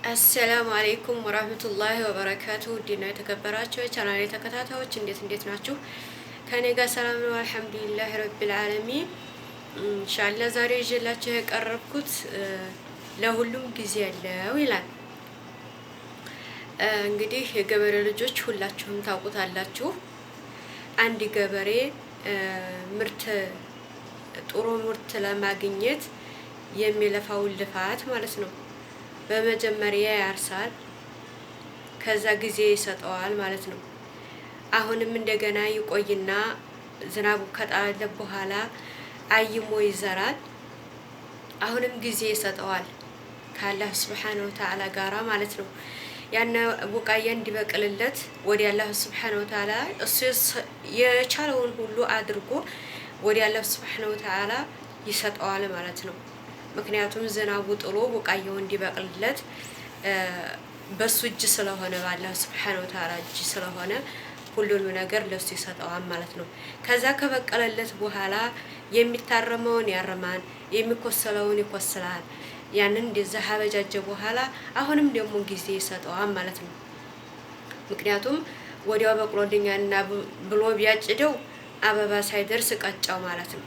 السلام عليكم ورحمة الله وبركاته። ውድና የተከበራችሁ የቻናሌ ተከታታዮች፣ እንዴት እንዴት ናችሁ? ከኔ ጋር ሰላም ነው፣ الحمد لله رب العالمين። ኢንሻአላህ ዛሬ ይዤላችሁ የቀረብኩት ለሁሉም ጊዜ ያለው ይላል። እንግዲህ የገበሬ ልጆች ሁላችሁም ታውቁታላችሁ። አንድ ገበሬ ምርት፣ ጥሩ ምርት ለማግኘት የሚለፋውን ልፋት ማለት ነው። በመጀመሪያ ያርሳል፣ ከዛ ጊዜ ይሰጠዋል ማለት ነው። አሁንም እንደገና ይቆይና ዝናቡ ከጣለ በኋላ አይሞ ይዘራል። አሁንም ጊዜ ይሰጠዋል ከአላህ سبحانه وتعالى ጋራ ማለት ነው። ያን ቡቃያ እንዲበቅልለት ወደ አላህ سبحانه وتعالى እሱ የቻለውን ሁሉ አድርጎ ወደ አላህ سبحانه وتعالى ይሰጠዋል ማለት ነው። ምክንያቱም ዝናቡ ጥሎ ቡቃያው እንዲበቅልለት በሱ እጅ ስለሆነ፣ በአላህ سبحانه وتعالى እጅ ስለሆነ ሁሉንም ነገር ለሱ ይሰጠዋል ማለት ነው። ከዛ ከበቀለለት በኋላ የሚታረመውን ያርማል፣ የሚኮሰለውን ይኮስላል። ያንን እንደዛ ሀበጃጀ በኋላ አሁንም ደግሞ ጊዜ ይሰጠዋል ማለት ነው። ምክንያቱም ወዲያው በቅሎልኛልና ብሎ ቢያጭደው አበባ ሳይደርስ ቀጫው ማለት ነው።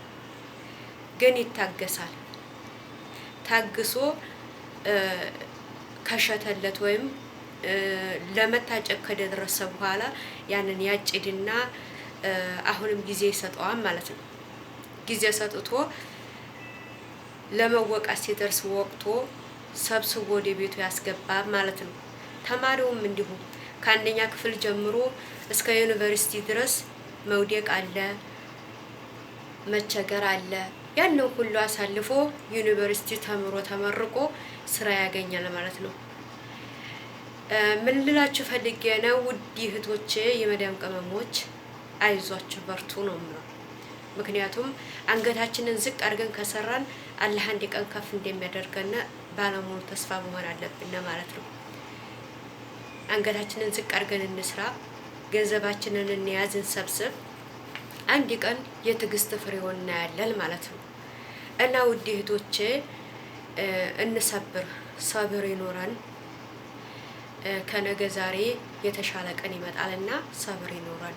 ግን ይታገሳል። ታግሶ ከሸተለት ወይም ለመታጨቅ ከደረሰ በኋላ ያንን ያጭድና አሁንም ጊዜ ይሰጠዋል ማለት ነው። ጊዜ ሰጥቶ ለመወቃት ሲደርስ ወቅቶ ሰብስቦ ወደ ቤቱ ያስገባል ማለት ነው። ተማሪውም እንዲሁ ከአንደኛ ክፍል ጀምሮ እስከ ዩኒቨርሲቲ ድረስ መውደቅ አለ፣ መቸገር አለ። ያንን ሁሉ አሳልፎ ዩኒቨርሲቲ ተምሮ ተመርቆ ስራ ያገኛል ማለት ነው። ምን ልላችሁ ፈልጌ ነው፣ ውድ እህቶቼ፣ የመዳም ቅመሞች፣ አይዟችሁ በርቱ ነው የምለው። ምክንያቱም አንገታችንን ዝቅ አድርገን ከሰራን አላህ አንድ ቀን ከፍ እንደሚያደርገን ባለሙሉ ተስፋ መሆን አለብን ማለት ነው። አንገታችንን ዝቅ አድርገን እንስራ፣ ገንዘባችንን እንያዝ፣ እንሰብስብ። አንድ ቀን የትዕግስት ፍሬውን እናያለን ማለት ነው። እና ውድ እህቶቼ፣ እንሰብር፣ ሰብር ይኖረን። ከነገ ዛሬ የተሻለ ቀን ይመጣልና ሰብር ይኖረን።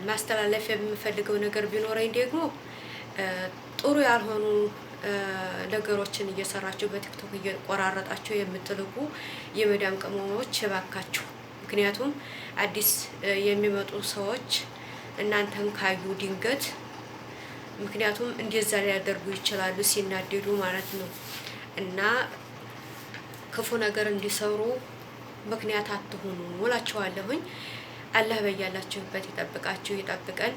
ማስተላለፍ የምፈልገው ነገር ቢኖረኝ ደግሞ ጥሩ ያልሆኑ ነገሮችን እየሰራችሁ በቲክቶክ እየቆራረጣችሁ የምትልኩ የመዳም ቅመሞች፣ እባካችሁ። ምክንያቱም አዲስ የሚመጡ ሰዎች እናንተን ካዩ ድንገት ምክንያቱም እንደዛ ሊያደርጉ ይችላሉ ሲናደዱ ማለት ነው። እና ክፉ ነገር እንዲሰሩ ምክንያት አትሁኑ እላችኋለሁኝ። አላህ በያላችሁበት ይጠብቃችሁ፣ ይጠብቀን።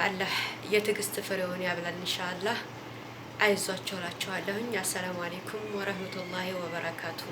አላህ የትዕግስት ፍሬውን ያብላል ኢንሻአላህ። አይዟችሁ እላችኋለሁኝ። السلام عليكم ورحمة الله وبركاته።